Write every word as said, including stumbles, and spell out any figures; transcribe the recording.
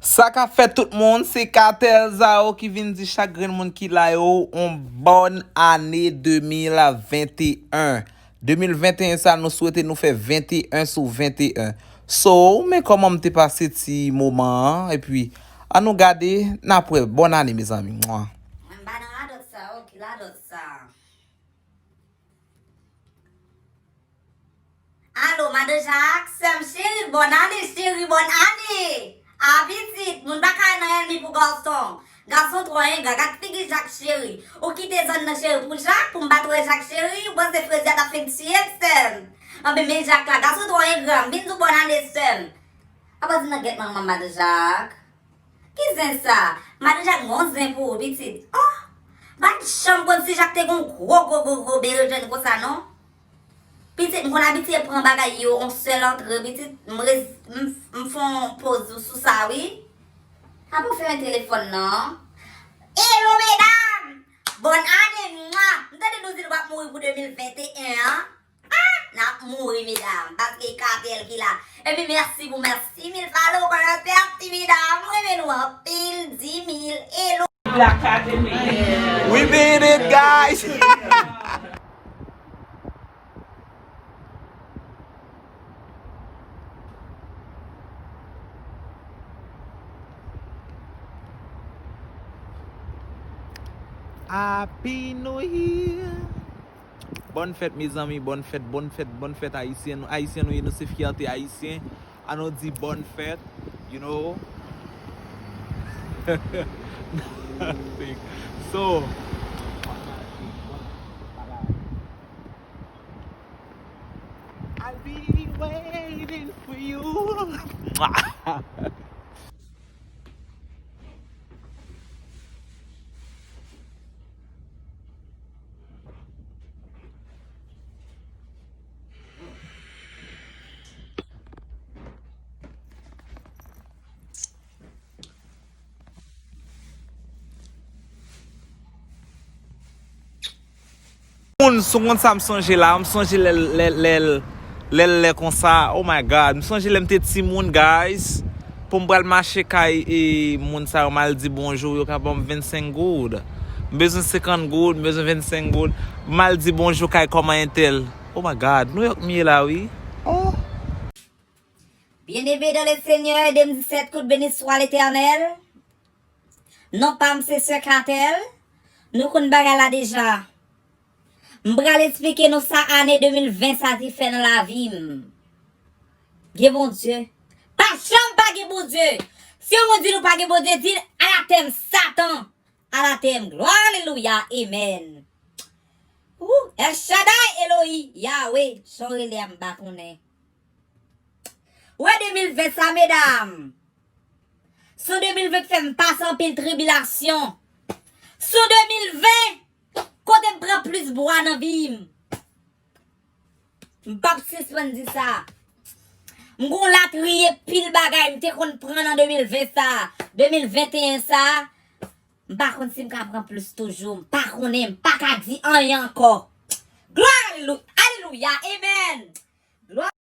Sa k ap fèt tout moun, se Katèl Zao ki vin di chak grenn moun ki la yo, on bòn ane de mil venteyen. De mil venteyen sa, nou swete nou fè venteyen sou venteyen. So, men kòman m te pase ti moman an, epi ann nou gade, n ap wè. Bòn ane, mezanmi. Mwa. Mwen m pa nan radòt sa, oh, ki radòt sa? Alo, Madan Jak, sè m cheri, bòn ane, cheri, bòn ane! A pitit, moun pa ka nan ènmi pou gason. Gason twò engra, gad figi Jak cheri. Ou kite zòn nan cheri pou Jak, pou m pa t wè Jak cheri, ou panse fredi a t ap fin tiye m, sè m. Anben, men Jak la, gason twò engra, m vin di w bòn ane, sè m. Apa di nan gèt manman Madan Jak? Ki zen sa? Madan Jak gon zen pou ou, pitit. Oh! Pa t janm konn si Jak te gon gwo, gwo, gwo, gwo berejèn konsa, non. Pitit, m konn abitye pran bagay yo on sèl antre, pitit, m rez-, m, m fè on poz sou sa, wi. Apa w fèmen telefòn nan? Hello, medam! Bòn ane, mwa! M tande nou di nou p ap mouri pou de mil venteyen an. Ah! N ap mouri, medam, paske Katèl ki la. Epi mèsi pou mèsi mil follow, kòmantè, ti medam. M renmen nou anpil, di mil, hello. Black Cat and me. We made it, guys! Happy New Year! Bòn fèt, mezanmi, bòn fèt, bòn fèt, bòn fèt, Ayisyen. Nou Ayisyen, nou ye, nou se fyète Ayisyen. Ann nou di bòn fèt, you know. So, I'll be waiting for you. Moun, si w konn sa m sonje la, m sonje lè l, lè, lè l, lè l, lè konsa, oh my God, m sonje lè m te timoun, guys, pou m pral mache kay, e, moun sa yo, m al di bonjou, yo ka ban m vennsenk goud. M bezwen senkant goud, m bezwen vennsenk goud. M al di bonjou kay kòman entèl. Oh my God, New York m ye la, wi. Oh. Bien-aimé dans le Seigneur, de m di sèt kout, beni swa Letènèl. Non pa m se Sè Katèl. Nou konn bagay la deja. M pral esplike nou sa ane de mil ven sa te fè nan lavi m. Gen Bondye. Pa janm pa gen Bondye. Si yon moun di nou pa gen Bondye, di l anatèm Satan. Anatèm. Glwa, alelouya, amèn. Ou, El Shaddai, Elohi, Yahweh, jan w rele a m pa konnen. Wè de mil ven sa, medam. Se de mil ven k fè m pase anpil tribilasyon. Se de mil ven, kote m pran plis bwa nan vi m. M p ap sispann di sa. M gon latriye pil bagay m te konn pran nan de mil ven sa, de mil venteyen sa. M pa konn si m ka pran plis toujou. M pa konnen, m pa ka di anyen ankò. Glwa, alelu-, alelouya, amèn. Glwa.